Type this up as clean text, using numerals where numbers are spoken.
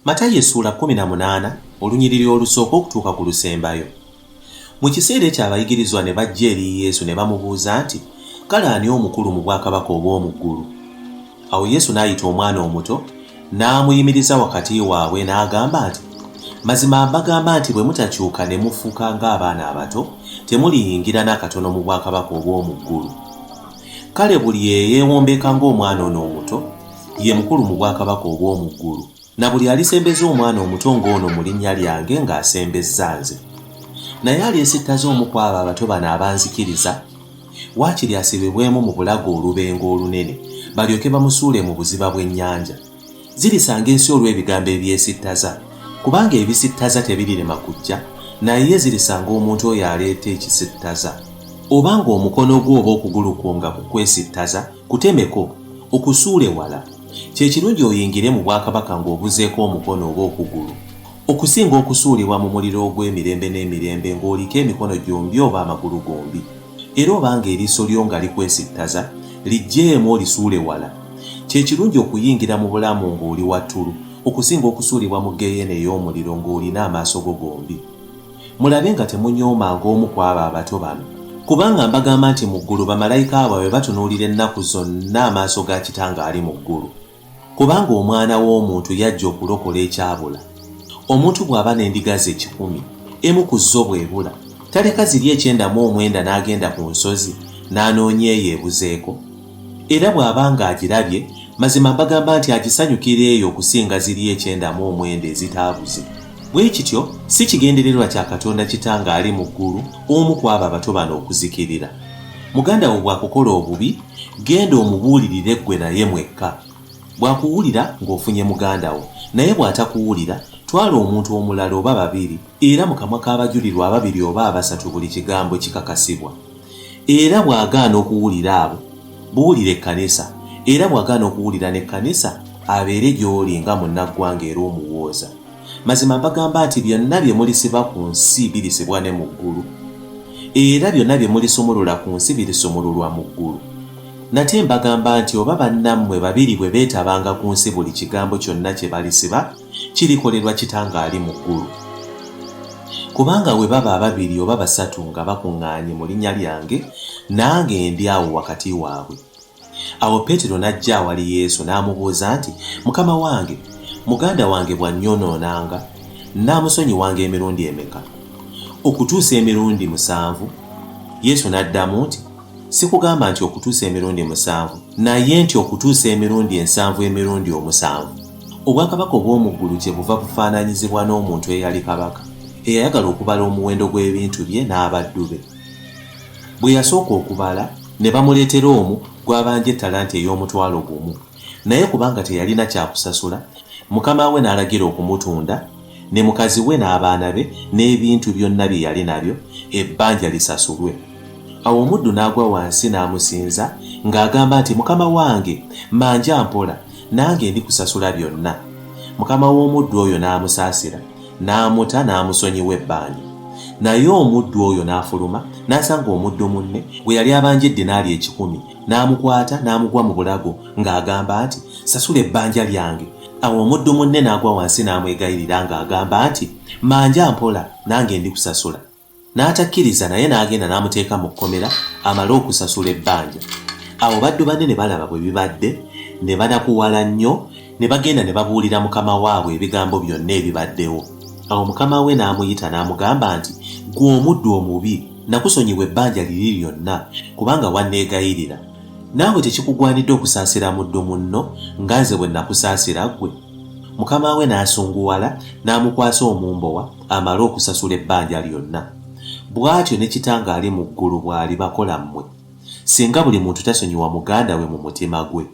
Matayo essuula 18 olunyiriri olusooka okutuuka ku lusembayo. Mu kiseera ekyo abayigirizwa ne bajja eri Yesu ne bamubuuza nti, Kale ani omukulu mu bwakabaka obw'omu ggulu? Awo Yesu n'ayita omwana omuto, n'amuyimiriza wakati waabwe, n'agamba nti, Mazima mbagamba nti bwe mutakyuka ne mufuuka ng'abaana abato, temuliyingira n'akatono mu bwakabaka obw'omu ggulu. Kale buli eyeewombeeka ng'omwana ono omuto, ye mukulu mu bwakabaka obw'omu ggulu. Na buli alisembeza omwana omuto ng'ono mu linnya lyange ng'asembezza nze. Naye alyesittaza omu ku abo abato bano abanzikiriza, waakiri asibibwemu mu bulago olubengo olunene, balyoke bamusuule mu buziba bw'ennyanja. Zirisanga ensi olw'ebigambo ebyesittaza, kubanga ebisittaza tebirirema kujja, naye zirisanga omuntu oyo aleeta ekisittaza. Obanga omukono gwo oba okugulu kwo nga kukwesittaza, kutemeko, okusuule wala. Kye kirungi oyingire mu bwakabaka ng'obuzeeko omukono oba okugulu, okusinga okusuulibwa mu muliro ogw'emirembe n'emirembe ng'oliko emikono gyombi oba amagulu gombi. Era obanga eriiso lyo nga likwesittaza, liggyeemu olisuule wala. Kye kirungi okuyingira mu bulamu ng'oli wa ttulu, okusinga okusuulibwa mu ggeyeena ey'omuliro ng'olina amaaso go gombi. Mulabe nga temunyoomanga omu ku abo abato bano. Kubanga mbagamba nti mu ggulu bamalayika baabwe batunuulira ennaku zonna amaaso ga Kitange ali mu ggulu. Kubanga Omwana w'omuntu yajja okulokola ekyabula. Omuntu bw'aba n'endiga ze 100, emu ku zo bw'ebula, taleka ziri 99 n'agenda ku nsozi n'anoonya eyo ebuzeeko? Era bw'aba ng'agirabye, mazima mbagamba nti agisanyukira eyo okusinga ziri 99 ezitaabuze. Bwe kityo, si kigendererwa kya Katonda Kitange ali mu ggulu omu ku abo abato bano okuzikirira. Muganda wo bw'akukola obubi, genda omubuulirire ggwe naye mwekka. Bw'akuwulira, ng'ofunye muganda wo. Naye bw'atakuwulira, twala omuntu omulala oba babiri, era mu kamwa k'abajulirwa ababiri oba abasatu buli kigambo kikakasibwa. Era bw'agaana okuwulira abo, buulira ekkanisa, era bw'agaana okuwulira n'ekkanisa, abeere gy'oli nga munnaggwanga era omuwooza. Mazima mbagamba nti byonna bye mulisiba ku nsi birisibwa ne mu ggulu, era byonna bye mulisumulula ku nsi birisumululwa mu ggulu. Nate mbagamba nti oba bannammwe babiri bwe beetabanga ku nsi buli kigambo kyonna kye balisiba, kirikolerwa Kitange ali mu ggulu. Kubanga we baba ababiri oba basatu nga bakuŋŋaanye mu linnya lyange, nange ndi awo wakati waabwe. Awo Peetero n'ajja awali Yesu n'amubuuza nti, Mukama wange, muganda wange bw'annyonoonanga, nnaamusonyiwanga emirundi emeka? Okutuusa emirundi musanvu? Yesu n'addamu nti, Sikugamba nti okutuusa emirundi musanvu, naye nti okutuusa emirundi ensanvu emirundi omusanvu. Obwakabaka obw'omu ggulu kyebuva bufaananyizibwa n'omuntu eyali kabaka, eyayagala okubala omuwendo gw'ebintu bye n'abaddu be. Bwe yasooka okubala, ne bamuleetera omu gw'abanja ettalanta ey'omutwalo gumu. Naye kubanga teyalina kya kusasula, mukama we n'alagira okumutunda, ne mukazi we n'abaana be n'ebintu byonna bye yali nabyo, ebbanja lisasulwe. Awo omuddu n'agwa wansi n'amusinza ng'agamba nti, Mukama wange, mmanja mpola, nange ndikusasula byonna. Mukama w'omuddu oyo n'amusaasira, n'amuta n'amusonyiwa ebbanja. Naye omuddu oyo n'afuluma, n'asanga omuddu munne, gwe yali abanja eddinaali ekikumi, n'amukwata, n'amugwa mu bulago ng'agamba nti, Sasula ebbanja lyange. Awo omuddu munne n'agwa wansi n'amwegayirira ng'agamba nti, Mmanja mpola, nange ndikusasula. N'atakkiriza, naye n'agenda n'amuteeka mu kkomera amale okusasula ebbanja. Awo baddu banne ne balaba bwe bibadde, ne banakuwala nnyo, ne bagenda ne babuulira mukama waabwe ebigambo byonna ebibaddewo. Awo mukama we n'amuyita n'amugamba nti, Ggwe omuddu omubi, nakusonyiwa ebbanja liri lyonna, kubanga wanneegayirira. Naawe tekikugwanidde okusaasira muddu munno nga nze bwe nakusaasira ggwe? Mukama we n'asunguwala, n'amukwasa omumbowa amale okusasula ebbanja lyonna. Bw'atyo ne Kitange ali mu ggulu bw'alibakola mmwe, singa buli muntu tasonyiwa muganda we mu mutima gwe.